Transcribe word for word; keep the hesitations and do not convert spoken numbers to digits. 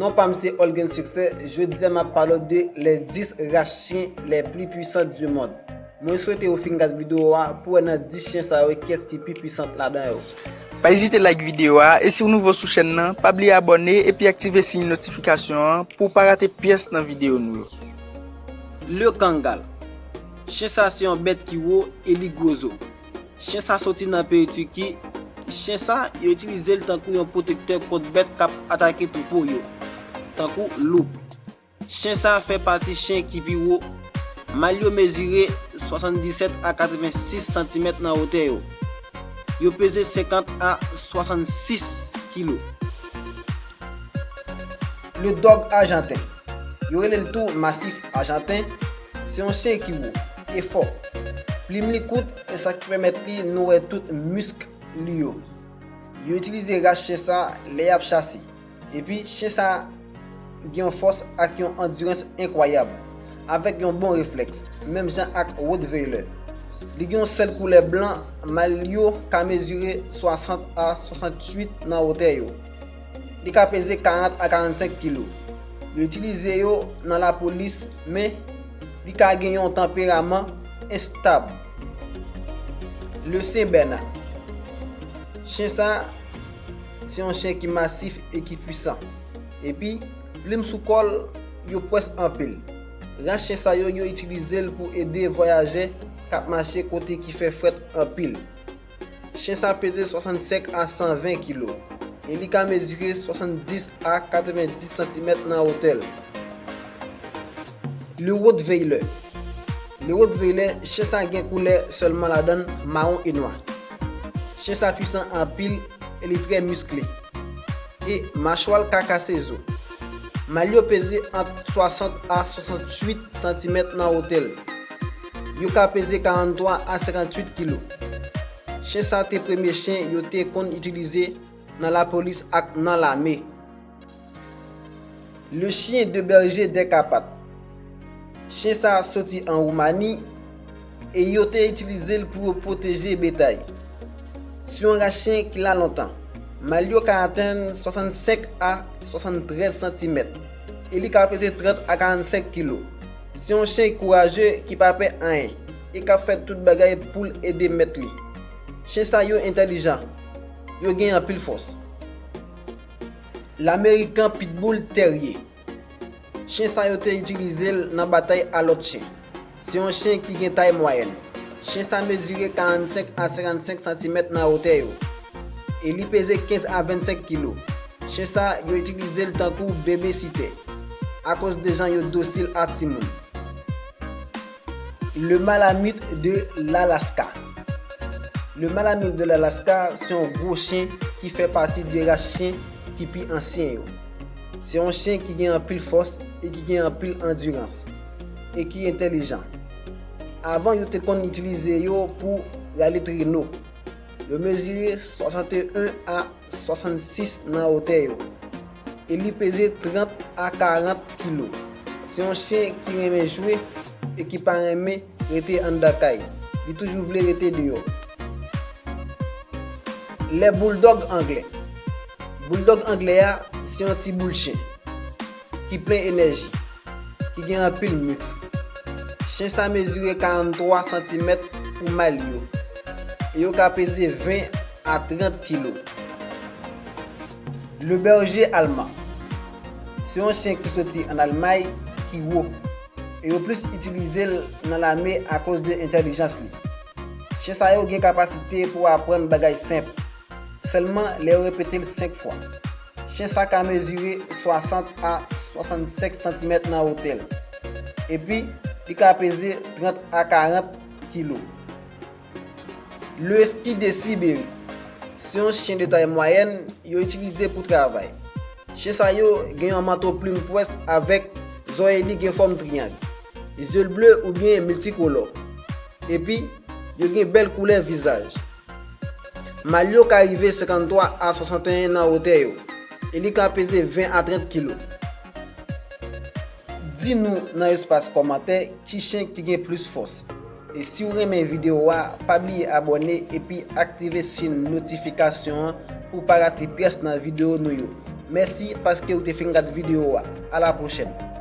Non pa m se Olgen Succès, jodi a m ap pale w de les dix races chiens les plus puissantes du monde. Mwen swete ou fin gad videyo a pou wè nan dis chen sa yo kiyès ki pi pwisan ladan yo. Pa ezite like videyo a, e si w nouvo sou chèn nan, pa bliye abòne epi aktive siy notifikasyon an pou w pa rate pyès nan videyo nou yo. Le Kangal. Chen sa se yon bèt ki wo e li gwo zo. Chen sa soti nan peyi Tiki. Chen sa, yo itilize l tankou yon pwotektè kont bèt k ap atake twoupo yo, tankou loup. Chen sa fè pati chen ki pi wo. Mal yo mezire swasanndisèt a katrevensis santimèt nan wotè yo. Yo peze senkant a swasannsis kilo. Le dòg ajanten. Yo rele l tou masif ajanten. Se yon chen ki wo e fò. Plim li kout, e sa ki pèmèt li nou wè tout misk li yo. Yo itilize ras chen sa lè y ap chase. Epi, chen sa gen yon fòs ak yon andirans enkwayab, avèk yon bon reflèks, menm jan ak Rottweiler. Li gen yon sèl koulè blan, mal yo ka mezire swasant a swasanntuit nan wotè yo. Li ka peze karant a karannsenk kilo. Yo itilize yo nan lapolis, men li ka gen yon tanperaman enstab. Le Sen Bèna. Chen sa, se yon chen ki masif e ki pwisan. Epi, plim sou kò l yo pwès anpil. Ras chen sa yo, yo itilize l pou ede vwayajè k ap mache kote ki fè frèt anpil. Chen sa peze swasannsenk a san ven kilo e li ka mezire swasanndis a katrevendis santimèt nan wotè l. Le Rottweiler. Le Rottweiler, chen sa gen koulè sèlman ladan l, mawon e nwa. Chen sa pwisan anpil e li trè miskle. E machwa l ka kase zo. Mal yo peze ant swasant a swasanntuit santimèt nan wotè l. Yo ka peze karanntwa a senkantuit kilo. Chen sa te premye chen yo te konn itilize nan lapolis ak nan lame. Le chien de berger des Carpates. Chen sa soti an Woumani e yo te itilize l pou yo pwoteje betay. Se yon ras chen ki la lontan. Mal yo ka atenn swasannsenk a swasanntrèz santimèt e li ka peze trant a karannsenk kilo. Se yon chen kouraje ki pa pè anyen e k ap fè tout bagay pou l ede mèt li. Chen sa yo entèlijan. Yo gen anpil fòs. Lamerikan Pitbull Terrier. Chen sa yo te itilize l nan batay a lòt chen. Se yon chen ki gen tay mwayèn. Chen sa mezire karannsenk a senkannsenk santimèt nan wotè yo. E li peze kenz a vennsenk kilo. Chen sa yo itilize l tankou bebe sitè, akoz de jan yo dosil a timoun. Le Malamute de l'Alaska. Le Malamute de l'Alaska se yon gwo chen ki fè pati de ras chen ki pi ansyen yo. Se yon chen ki gen anpil fòs e ki gen anpil andirans e ki entèlijan. Avan yo te konn itilize yo pou rale treno. Yo mezire swasanteyen a swasannsis nan wotè yo. E li peze trant a karant kilo. Se yon chen ki renmen jwe e ki pa renmen rete anndan kay. Li toujou vle rete deyò. Le Bulldog Anglais. Bulldog Anglais a, se yon ti boul chen ki plen enèji, ki gen anpil misk. Chen sa mezire karanntwa santimèt pou mal yo. E yo ka peze ven a trant kilo. Le Berger Allemand. Se yon chen ki soti ann Almay, ki wo. E yo plis itilize l nan lame akoz de entèlijans li. Chen sa yo gen kapasite pou aprann bagay senp, sèlman lè yo repete l senk fwa. Chen sa ka mezire swasant a swasannsenk santimèt nan wotè l. Epi, li ka peze trant a karant kilo. Le Husky de Sibérie. Se yon chen de tay mwayèn yo itilize pou travay. Chen sa yo gen yon manto plim pwès avèk zòrèy li gen fòm triyang, zye l ble oubyen miltikolò. Epi, yo gen bèl koulè vizaj. Mal yo ka rive senkanntwa a swasanteyen nan wotè yo, e li ka peze ven a trant kilo. Di nou nan espas kòmantè ki chen ki gen plis fòs. E si w renmen videyo a, pa bliye abòne epi aktive siy notifikasyon an pou w pa rate pyès nan videyo nou yo. Mèsi paske ou te fin gad videyo a. A la pwochèn.